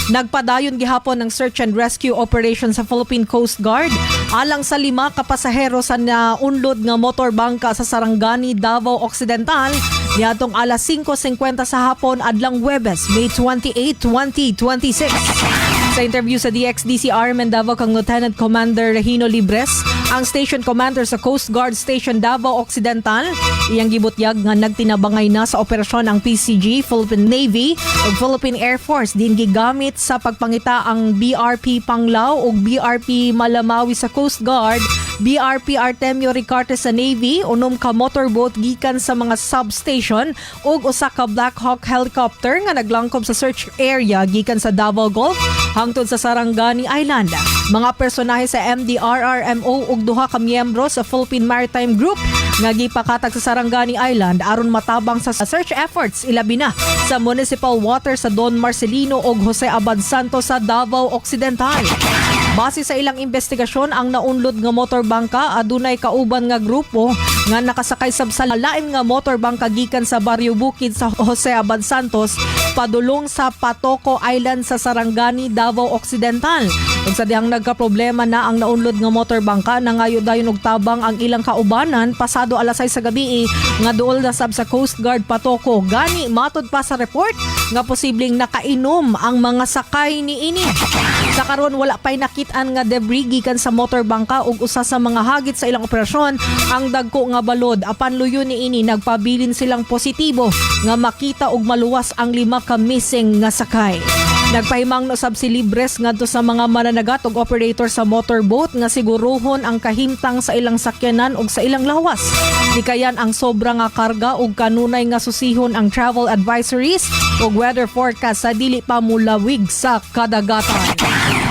Nagpadayon gihapon ng search and rescue operation sa Philippine Coast Guard alang sa lima ka pasahero sa naunlod nga motor bangka sa Sarangani, Davao Occidental niadtong alas 5:50 sa hapon adlang Huwebes, May 28, 2026. Sa interview sa DXDC RMN Davao kang Lieutenant Commander Regino Libres, ang station commander sa Coast Guard Station Davao Occidental, iyang gibutyag nga nagtinabangay na sa operasyon ang PCG, Philippine Navy ug Philippine Air Force din gigamit sa pagpangita ang BRP Panglao ug BRP Malamawi sa Coast Guard, BRP Artemio Ricarte sa Navy, unom ka motorboat gikan sa mga substation ug usa ka Black Hawk helicopter nga naglangkob sa search area gikan sa Davao Gulf hangtod sa Sarangani Island. Mga personahe sa MDRRMO ug duha ka miyembro sa Philippine Maritime Group nga gipakatag sa Sarangani Island aron matabang sa search efforts, ilabi na sa municipal water sa Don Marcelino ug Jose Abad Santos sa Davao Occidental. Base sa ilang investigasyon, ang naunlod nga motor bangka adunay kauban nga grupo nga nakasakay sab sa lain nga motor bangka gikan sa Barrio Bukid sa Jose Abad Santos padulong sa Patoco Island sa Sarangani, Davao Occidental. Ug sa dihang nagka-problema na ang naunlod nga motor bangka, nangayo dayon og tabang ang ilang kaubanan pasado alas 6 sa gabi nga duol na sab sa Coast Guard Patoco. Gani matod pa sa report nga posibleng nakainom ang mga sakay niini. Sa karon, wala pay nakit-an nga debris gikan sa motor bangka ug usa sa mga hagit sa ilang operasyon ang dagko nga balod. Apan luyo niini, nagpabilin silang positibo nga makita og maluwas ang lima ka missing nga sakay. Nagpahimangno sab si Libres ngadto sa mga mananagat ug operator sa motorboat nga siguruhon ang kahimtang sa ilang sakyanan ug sa ilang lawas. Likayan ang sobra nga karga ug kanunay nga susihon ang travel advisories ug weather forecast sa dili pa mulawig sa kadagatan.